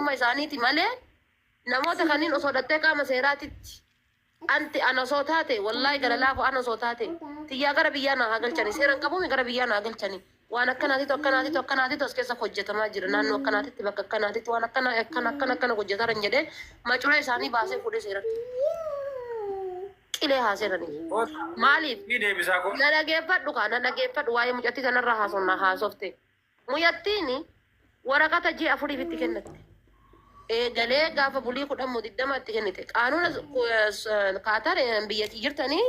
Ofuma isaaniiti malee namoota kanneen osoo dhattee qaama seeraatitti anti ana osoo taate, wallaahi gara laafu ana osoo taate, tiyyaa gara biyyaa naa haa galchani, seeran qabuumi gara biyyaa naa galchani. Waan akkanaatitu akkanaatitu akkanaatitu as keessa hojjetamaa jira, naannoo akkanaatitti, bakka akkanaatitti waan akkana akkana akkana akkana hojjetaran jedhee macuree isaanii baasee fuudhee seeratti qilee haa seenanii. Maaliif? Ni deebisaa koo. Na dhageeffadhu kaa, na dhageeffadhu. Waa'ee mucattii sanarraa haasofna haasofte. Mucattiin waraqata ji'a afuriif itti kennatte. Eegalee gaafa bulii 10 moo 20 itti kennite. Qaanuuna Kaatar biyyattii jirtanii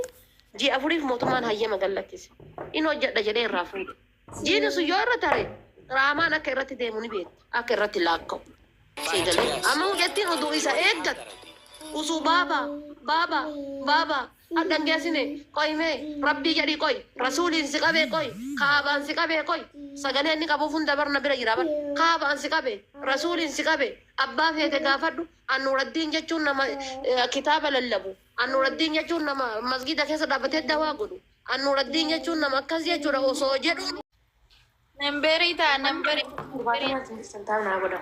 ji'a afuriif mootummaan hayyama gallakkise. In hojjedha jedhee irraa fuudhe. Jiini sun yoo irra tare raamaan akka irratti deemu ni beekta. Akka irratti laakka'u. Eegalee. Amma mucattiin oduu isa eeggattu. Usuu baaba baaba baaba hadhan geessine, qoy mee rabbii jedhii, qoy rasuuliin si qabee, qoy kaabaan si qabee, qoy sagalee inni qabuuf hunda barna bira jira bar, kaabaan si qabe, rasuuliin si qabe, abbaa feete gaafadhu. Annuuraddiin jechuun nama kitaaba lallabu, Annuuraddiin jechuun nama masgida keessa dhaabbatee dawaa godhu, Annuuraddiin jechuun nama akkas jechuudha osoo jedhu. Nambarii ta'a, nambarii. 70 isin taa'u naa godha.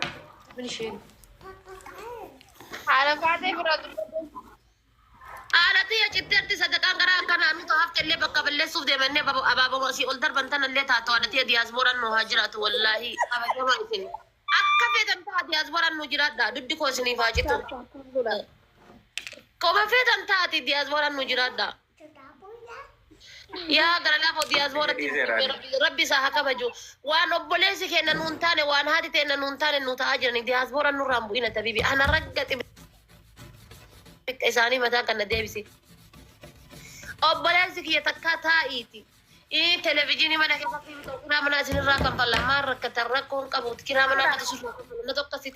Min isheen. Haala faatee bira dubbatu. Haadha tiyya citteerti sadaqaan garaa akkanaa nutu hafte illee bakka balleessuuf deemannee abaaboo asii ol darban tana illee taatu. Haadha tiyya, diyaasbooraan nu haa jiraatu. Wallaahi kabajamaa isin akka feetan ta'a, diyaasbooraan nu jiraadha. Duddi koo isiniif haa citu. Koma feetan taati, diyaasbooraan nu jiraadha. Yaa gara laafoo diyaasbooratti rabbi isaa haa kabaju. Waan obboleessi keenya nuun taane, waan haati teenya nuun taane nu ta'aa jirani. Diyaasbooraan nurraan bu'ina tabibi ana raggaxi bikka isaanii mataa kan na deebisi. Obboleessi kiyya takkaa taa'iiti. Televezyiinii mana keessatti bitoo kiraa manaa isinirraa kanfalla, maal rakkatan, rakkoo hin qabu, kiraa manaa akkasii surraa kanfalla na tokko si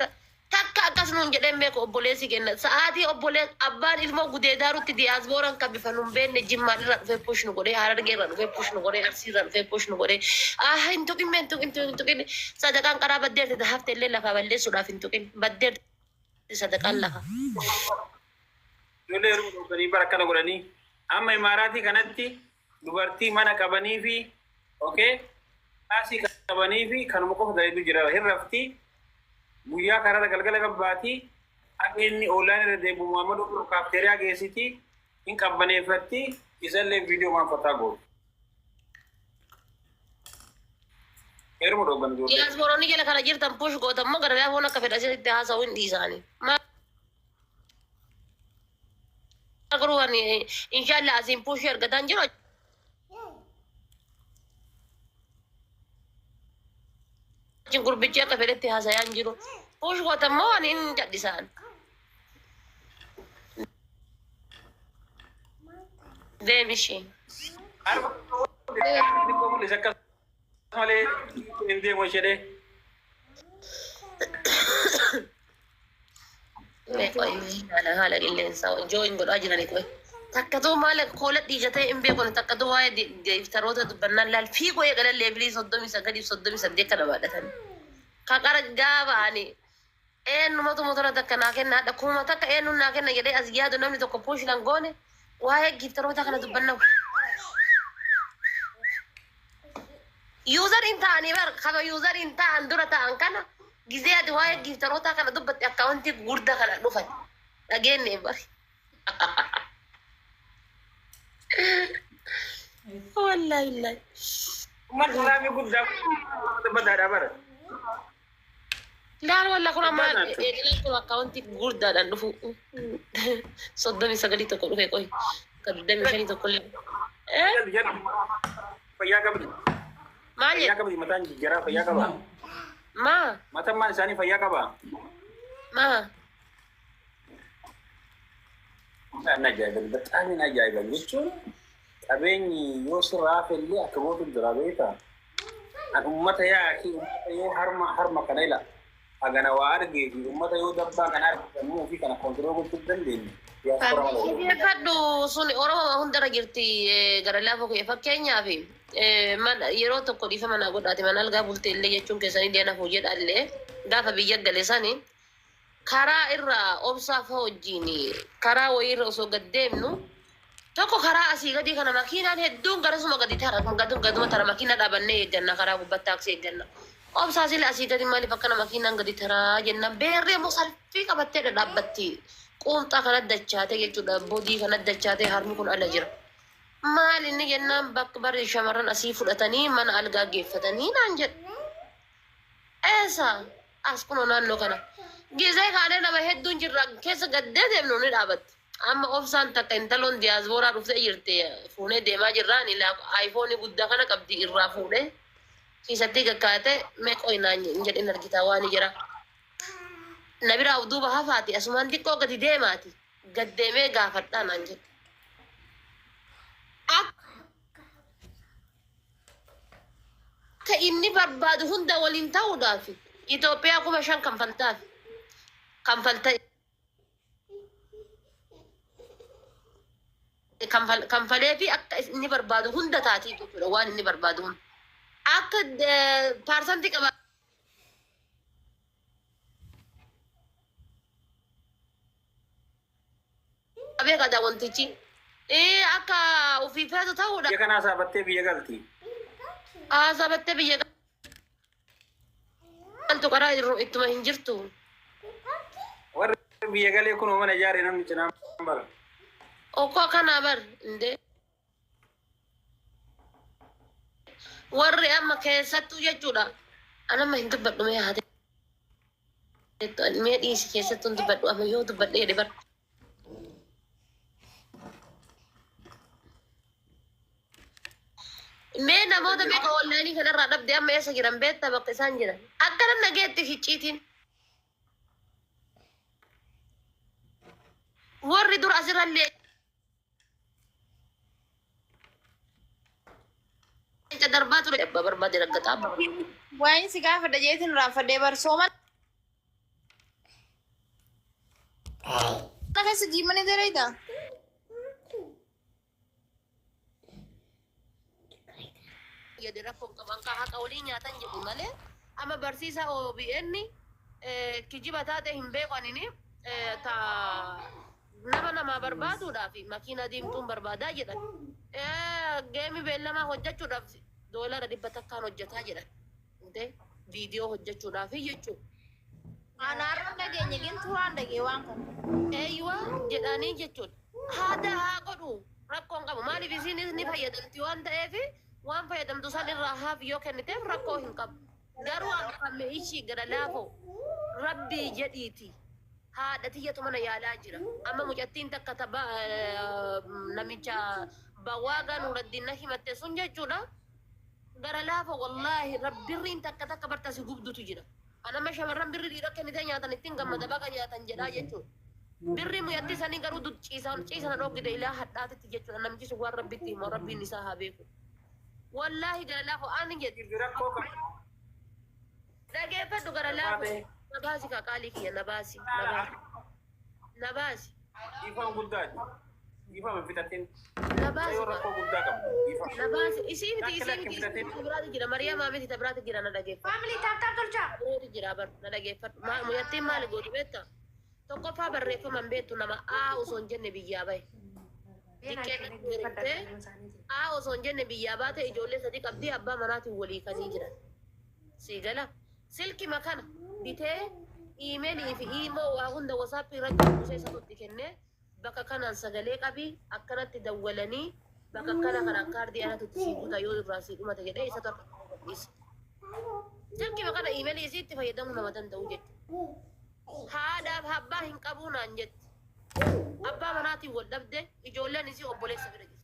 takka akkas nuun jedheen beeku obboleessi kenna. Sa'aatii obbolees abbaan ilmoo gudeedaarutti diyaasbooraan kan bifa nun beekne Jimmaan irraa dhufee push nu godhee, Harargee irraa dhufee push nu godhee, Arsii irraa dhufee push nu godhee, ah hin tuqin mee, hin tuqin hin tuqin, sadaqaan qaraa baddeerti, hafte illee lafaa balleessuudhaaf hin tuqin, baddeerti sadaqaan lafa. Ijoollee yeroo dhoofanii bara akkana godhanii amma Imaaraatii kanatti dubartii mana qabanii fi okay kaasii qabanii fi kanuma qofa dalagu jira, hin rafti guyyaa karaarra, galgala gabbaatii akka inni online irra deemu Muhammadu biro kaafteeriyaa geessiti, hin qabbaneeffatti, isallee viidiyoo maan fataa gootu. Heeruma dhooggan ijoollee. Diyaasbooronni jala kana jirtan push gootan moo gara laafoon akka fedha isitti haasa'uu hin dhiisaani. Maal garuu ani inshallah asiin push argataan jiru achiin gurbichi akka fedhetti haasa'aa hin jiru. Push gootan moo ani hin cadhisaan. Deemi ishee. Harma xiqqoo mul'isa akkas malee hin deemu ishee. Mee qoy, haala haala qilleensaa join godhaa jirani qoy. Takkatuu maal koola dhiiga ta'e hin beekun, takkatuu waa'ee giftaroota dubbannaan laal fiigoo eegalan, leevilii 39 fi 38 kana baadhatan. Ka qara gaafa ani eenyumatu motora takka naa kenna, hadha 1000 eenyuun naa kenna jedhee as yaadu, namni tokko push nan goone, waa'ee giftaroota kana dubbannaa. User hin ta'anii bar kama user hin ta'an dura ta'an kana gizee ati waa'ee giftaroota kana dubbatte akkaawuntii gurguddaa kana dhufan dhageenye bari. Wallaahi wallaahi. Uummanni haraamii guddaa badaadha bara. Laal walla kun amma eegaleen kun akkaawuntii gurguddaadhaan dhufu 39 tokko dhufe, qoy kan 25 tokko illee. Fayyaa qabdi. Maal Fayyaa jedhu? qabdi, mataan jijjiiraa fayyaa qaba. Maa? Matammaan isaanii fayyaa qaba. Maa? Kan ajaa'iban, በጣም ajaa'iban jechuun qabeenyi yoo sirraa hafe illee akka gootu jira beektaa. An ummata yaa fi ummata yoo harma harma kana ila hagana waa argee fi ummata yoo dabbaa kana arge sammuu fi kana control gochuu dandeenye. Diaspora malee. Dhaggeeffadhu, sun Oromoo hundarra jirti gara laafoo kiyya. Fakkeenyaaf mana yeroo tokko dhiifa manaa godhaate mana algaa bulte illee jechuun keessanii deena jedha illee gaafa biyya gale sani karaa irra obsaa fa wajjiin karaa wayiirra osoo gad deemnu tokko karaa asii gadii kana makiinaan hedduun garasuma gadi tara, gaduma tara, makiina dhaabannee eegganna, karaa gubbatti taaksii eegganna. Obsaa sila asii gadi maaliif akkana makiinaan gadi taraa jennaan beerree immoo salfii qabattee dhadhaabbatti. Quumxaa kana dachaatee jechuudha. Bodii kana dachaatee harmi kun ala jira. Maal inni jennaan bakka barri shamarran asii fudhatanii mana algaa geeffatanii naan jedhe. Eessa? As kunoo naannoo kana. Gizee kaanee nama hedduun jirra keessa gaddee deemnu ni dhaabatti. Amma obsaan takka intaloon diyaasbooraa dhuftee jirti fuunee deemaa jirraan aayifoonii guddaa kana qabdi irraa fuudhee keessatti gaggaate mee qoy naan hin jedhin argitaa waan jira. Na biraa of duuba hafaati asumaan xiqqoo gadi deemaati gad deemee gaafadhaa naan jedhe. Akka inni barbaadu hunda waliin ta'uudhaaf Itoophiyaa 5,000 kanfaltaaf kanfalta kanfalee fi akka inni barbaadu hunda taatii jechuudha waan inni barbaadu hunda. Akka paarsantii qaba. Beekata wantichi. Akka ofii feetu ta'uudha. Biyya kanaa saabattee biyya galti. Haasabattee biyya galtu karaa ittuma hin jirtu. Warri biyya galee kun mana ijaare namni cinaa bara. Okkoo kanaa bar indee. Warri amma keessattuu jechuudha. Anamma hin dubbadhu mee haate. Mee dhiisi keessattuu hin dubbadhu amma yoo dubbadhe jedhe bar. Mee namoota meeqa onlaayinii kanarraa dhabde amma eessa jiran beektaa bakka isaan jiran. Akkana nageetti hicciitiin. Warri dur asirrallee darbaa ture abbaa barbaade raggataa abbaa barbaade. Waa'in si gaafadha jeetiin raanfadhee barsooma. Keessa jiimanii dareeda. Jedhe rakkoon qaban kan haqa olii nyaatan jedhu malee amma barsiisaa OBN kijiba taate hin beeku anini ta nama namaa barbaaduudhaaf makiina diimtuun barbaadaa jedhan. Geemi beellamaa hojjechuudhaaf $100 hojjetaa jedhan. Viidiyoo hojjechuudhaaf jechuudha. Anaarra dhageenya gintu waan dhagee waan kana. Eeyyuwa jedhanii jechuudha. Haada haa godhu rakkoon qabu maaliif isiinis ni fayyadamti waan ta'eef waan fayyadamtu san irraa haaf yoo kenniteef rakkoo hin qabu. Garuu amma ishii gara laafoo rabbii jedhiiti. Haadha tiyyatu mana yaalaa jira. Amma mucattiin takka tapha namicha bawaagaa Nuuraddiin na himatte sun jechuudha. Gara laafoo wallaahi rabbirriin takka takka bartasi gubdutu jira. Anama shamarran birri dhiira kennitee nyaatan ittiin gammada baga nyaatan jedhaa jechuudha. Birri mucattii sanii garuu ciisaan ciisana dhoggite ilaa hadhaatitti jechuudha. Namichi sun waan rabbitti himu rabbiin isaa haa beeku. Wallaahi gara laafoo ani jedhu. Rakkoo qabu. Dhageeffadhu gara laafoo. Na baasi kaa qaalii kiyya na baasi. Na baasi. Na baasi. Dhiifama guddaati. Dhiifama fitatin. Na baasi. Yoo rakkoo guddaa qabu. Dhiifama. Na baasi. Isii miti isii miti isii miti biraati jira. Mariyamaa miti ta biraati jira na dhageeffadhu. Family tap tap tolchaa. Biraati jira bar na dhageeffadhu. Mucattiin maali gootu beektaa? Tokkoffaa barreeffama hin beektu nama A osoo hin jenne biyyaa bahe. Xiqqeen heerumtee A osoo hin jenne biyyaa baate ijoollee sadii qabdii abbaa manaatiin walii kanii jiran. Sii gala. Silkima kana bitee iimeelii fi iimoo waa hunda wasaappii irratti buusee isa itti kennee bakka kanaan sagalee qabii akkanatti dawwalanii bakka kana kanaan kaardii anatu itti sii guuta yoo irraa sii dhumate jedhee isatu akka dhiise. Silkima kana iimeelii isii itti fayyadamuu nama danda'u jechuudha. Haadhaaf abbaa hin qabuu naan jetti. Abbaa manaatiin wal dhabde ijoolleen isii obboleessa bira jirti.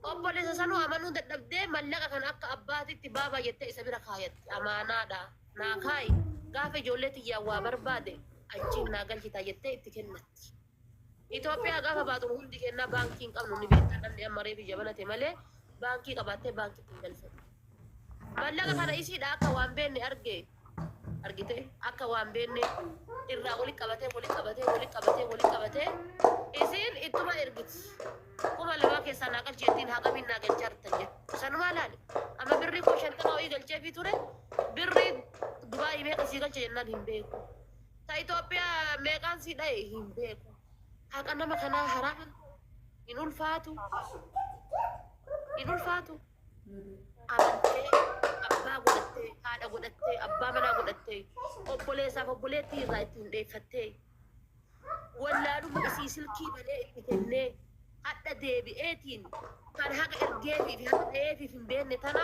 Obboleessa sanuu amanuu dadhabdee mallaqa kan akka abbaatitti baabaa jettee isa bira kaayatti. Amaanaadha. Naa kaayi gaafa ijoollee tiyyaan waa barbaade achiin naa galchitaa jettee itti kennatti. Itoophiyaa gaafa baatu hundi kennaa baankii hin qabnu ni beektaa namni amma reefi jabanate malee baankii qabaattee baankitti hin galfatu. Mallaqa kana isiidha akka waan beenne arge argite akka waan beenne irraa wali qabatee wali qabatee wali qabatee wali qabatee isiin ittuma ergiti. 2,000 keessaa naa galchi jettiin haqamiin naa galchaa jirtan jettu. Sanumaa laali. Amma birrii koo 50 wayii galcheefii ture birrii Dubaayii meeqa sii galcha jennaan hin beeku. Ta Itoophiyaa meeqaan sii dhaye hin beeku. Haqa nama kanaa haraama hin ulfaatu. Hin ulfaatu. Amantee abbaa godhattee. godhattee, haadha godhattee, abbaa manaa godhattee, obboleessaaf obboleettii irraa ittiin dheeffattee, wallaaluma isii silkii malee itti kennee, hadha deebi'eetiin kan haqa ergeefii fi haqa ta'eefiif hin beekne tana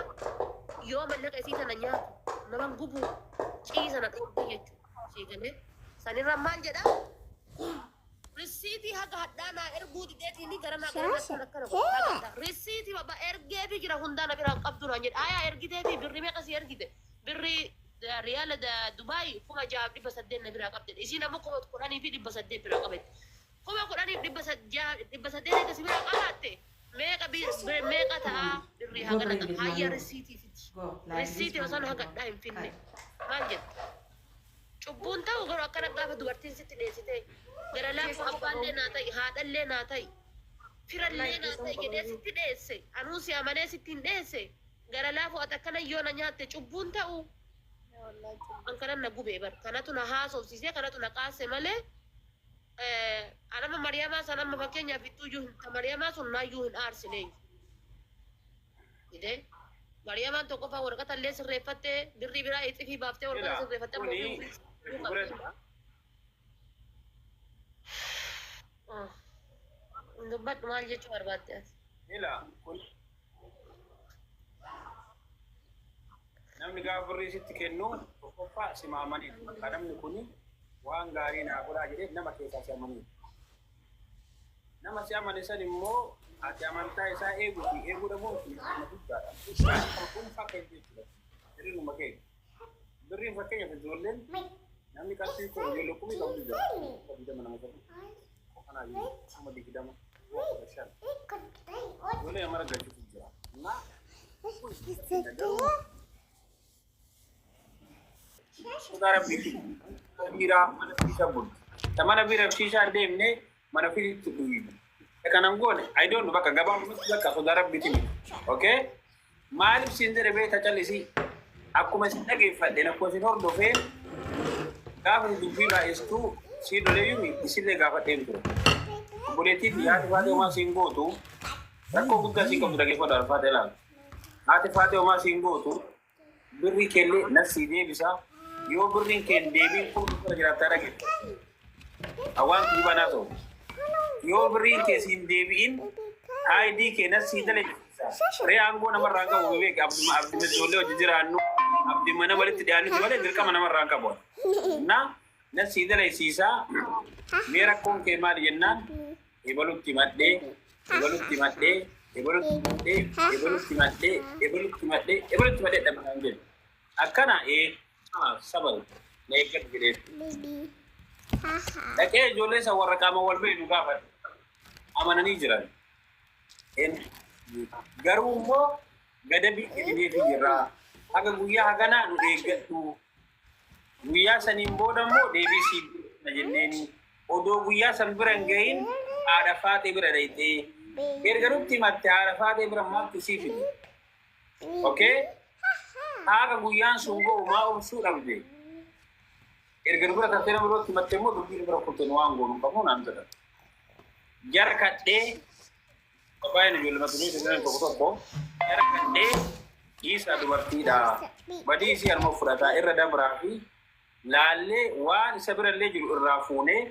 yoo mallaqa isii tana nyaatu naman gubu ciisana dhoobdee jechuudha. Sii galee sanirra maal jedhaa? Risiitii haga hadhaa naa erguu dideetiin gara naa gara naa akkana godha. Risiitii baba ergeefi jira hundaa na biraan qabdu naan jedha. Ayaa ergiteefi birri meeqa si ergite? Birri riyaala Dubaay 6,800 na biraa qabde. Isiin ammoo 10,800 biraa qabette. 10,800 eega si biraa qabaatte meeqa meeqa ta'a birrii hagana ta'a? Hayya risiitii fidi. Risiitii osoo haga hadhaa hin finne. Maal jette? Cubbuun ta'u garuu akkana gaafa dubartiin sitti dheessite gara laafu abbaallee naa ta'i, haadhallee naa ta'i, firallee naa ta'i jedhee sitti dheesse, anuu si amanee sitti hin dheesse, gara laafu ati akkana yoo na nyaatte cubbuun ta'u. An kanan na gubee bar kanatu na haasofsiisee kanatu na kaase malee anama Mariyamaa san amma fakkeenyaaf ittuu iyyuu hin Mariyamaa sun naayyuu hin aarsine. Idee Mariyamaan tokkoffaa waraqata illee sirreeffattee birrii biraa ixifii baaftee waraqata Ila sirreeffattee amma kuni ofii bira dubbadhu maal jechuu barbaadde ati? Ila kun namni gaafa birrii sitti kennu tokkoffaa si maamaniidha. Bakka namni kuni waan gaarii naa godhaa jedhee nama keessaa si amaniidha. Nama si amane san immoo ati amantaa isaa eeguu fi eeguu dhabuun nama guddaadha. Kan dhuunfaa kan jechuudha. Hiriiruma kee. Birriin fakkeenyaaf ijoolleen namni qarshii kun ijoollee kumii qabdu jira. 20 nama qabu. Kanaa jiru 20,000 15,000. Ijoollee nama argachuutu jira. Na sodaa rabbiiti. Biiraa mana fiishaa bulu. Ta mana biira fiishaa deemnee mana fiitti dhuyi. Kanan goone I don't know bakka gabaabumatti bakka sodaa rabbiiti miti. Okay? Maaliif siin jedhe beekta callisii akkuma isin dhageeffadheen akkuma isin hordofee gaafa dubbii baay'istuu sii doleeyyuu isillee gaafadheen ture. Obboleettiin haati faatee homaa siin gootu rakkoo guddaa siin qabdu dhageeffadhu alfaatee ilaalu. Haati faatee homaa siin gootu birrii keellee nasii deebisa yoo birriin kee hin deebiin kun bira jiraattaa dhageeffadhu. Hawaan kijiba naa ta'u. Yoo birriin kee siin deebi'in ID kee nasii dalaisiisa. Ree aangoo namarraa hin qabu beeki abduma abduma ijoollee hojii jiraannu abduma nama walitti dhiyaannuti malee dirqama namarraa hin qabu. Na nasii dalaisiisa mee rakkoon kee maali jennaan ebalutti madhee ebalutti madhee ebalutti madhee ebalutti madhee ebalutti madhee ebalutti madhee dhabnaan jedhu. Akkana ee saba na eeggadhu jedhee. Dhaqee ijoollee isa warra qaama wal beeknu gaafadhe. Amananii jiran. Garuu immoo gadabii kennineefi jirra. Haga guyyaa haganaa nu eeggadhu. Guyyaa saniin booda immoo deebii siif deebisna jenneeni. Odoo guyyaa san bira hin gahin haadha faatee bira dhayxee. Erga nutti himatte haadha faatee bira maaltu sii fide? Okay? Haga guyyaan sun ga'u maa obsuu dhabde? Erga nu bira tartee nama birootti himatte immoo dubbii nu bira kutte nu waan goonu hin qabnu naan jedhan. Jara kadhee baay'een ijoollee mata duree tokko tokko jara kadhee dhiisaa dubartiidha. Badii isii harma fudhataa irra dabraa fi laallee waan isa birallee jiru irraa fuunee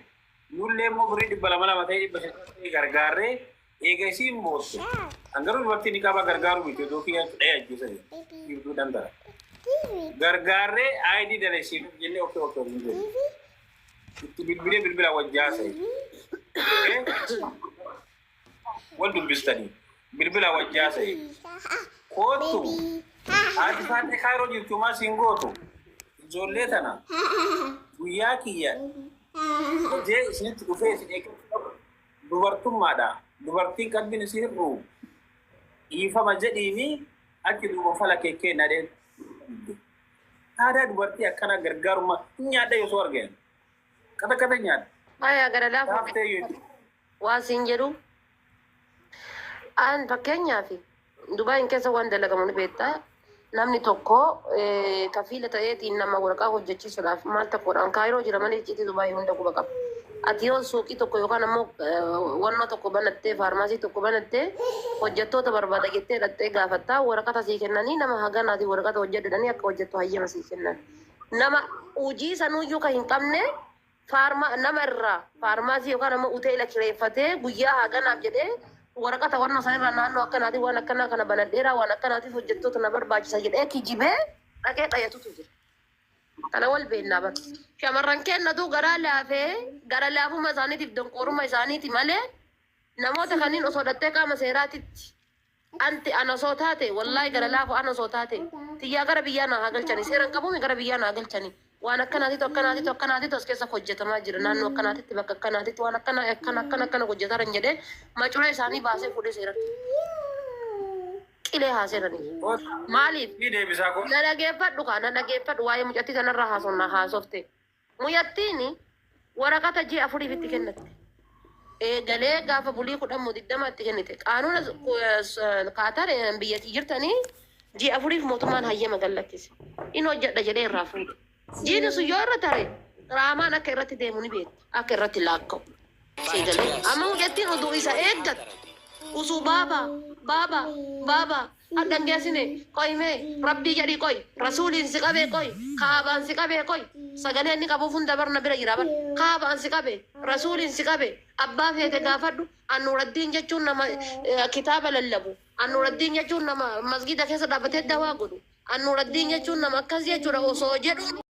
nullee immoo birrii 200 200 ta'ee 500 ta'ee gargaarree eega isiin boosse. An garuu dubartii ni qaba gargaaruu miti odoo kiyyaa dhahee ajjeesa jedhu. Dhiirtuu dandara. Gargaarree ID dalaisiif jennee okee okee hin jedhu. Itti bilbilee bilbila wajjaa ta'e. Wal dubbistanii bilbila wajjaa ta'e. Kootu haati faatee kaayiroo jirtu maa siin gootu ijoollee tana guyyaa kiyya hojii isinitti dhufee isin eeggachuu dubartummaadha. Dubartiin qalbiin isii hir'u dhiifama jedhiini achi duuba fala kee kenna dhee. Aadaa dubartii akkana gargaarummaa hin nyaadha yoo argan. Kata kata nyaadha. Aya gara laafu Gaaftee yoo waa siin jedhu an fakkeenyaaf Dubaayin keessa waan dalagamu ni beektaa. Namni tokko kafiila ta'eetiin nama waraqaa hojjechiisuudhaaf maal tokkodhaan Kaayiroo jira malee icciitii Dubaayii hunda quba qaba. Ati yoo suuqii tokko yookaan ammoo wannoo tokko banattee, faarmaasii tokko banattee, hojjettoota barbaada jettee dhattee gaafattaa, waraqata sii kennanii, nama haganaati waraqata hojjedhanii akka hojjettu hayyama sii kennan. Nama hojii sanuyyuu kan hin qabne faarma nama irraa faarmaasii yookaan ammoo hoteela kireeffatee guyyaa haganaaf jedhee waraqata wannoo sanirraa naannoo akkanaati waan akkanaa kana banadheeraa, waan akkanaatiif hojjettoota na barbaachisa jedhee kijibee dhaqee dhayatutu jira. Kana wal beennaa bara. Shamarran kennatu garaa laafee, gara laafuma isaaniitiif donqooruma isaaniiti malee, namoota kanneen osoo dhattee qaama seeraatitti anti ana osoo taate, wallaahi gara laafu ana osoo taate, tiyyaa gara biyyaa naa haa galchanii, seeran qabuumi gara biyyaa naa galchanii, waan akkanaatitu akkanaatitu akkanaatitu as keessa hojjetamaa jira, naannoo akkanaatitti, bakka akkanaatitti waan akkana akkana akkana akkana hojjetaran jedhee macura isaanii baasee fuudhee seeratti qilee haa seeranii. Maaliif? Ni deebisaa kun. Na dhageeffadhu kaa, na dhageeffadhu. Waa'ee mucattii sanarraa haasofna haasofte. Mucattiin waraqata ji'a 4f itti kennatte. Eegalee gaafa bulii 10 moo 20 itti kennite. Qaanuuna kaatar biyyattii jirtanii ji'a 4f mootummaan hayyama gallakkise. Inni hojjedha jedhee irraa fuudhe. Jiini sun yoo irra tare raamaan akka irratti deemu ni beekta. Akka irratti laakka'u. Eegalee amma mucattiin oduu isa eeggattu. Usuu baaba baaba baaba hadhan geessine, qoyimee rabbii jedhii, qoy rasuuliin si qabee, qoy kaabaan si qabee, qoy sagalee inni qabuuf hunda barna bira jira bar, kaabaan si qabee, rasuuliin si qabee, abbaa feete gaafadhu, annuuraddiin jechuun nama kitaaba lallabu, annuuraddiin jechuun nama masgida keessa dhaabbatee dawaa godhu, annuuraddiin jechuun nama akkas jechuudha osoo jedhu.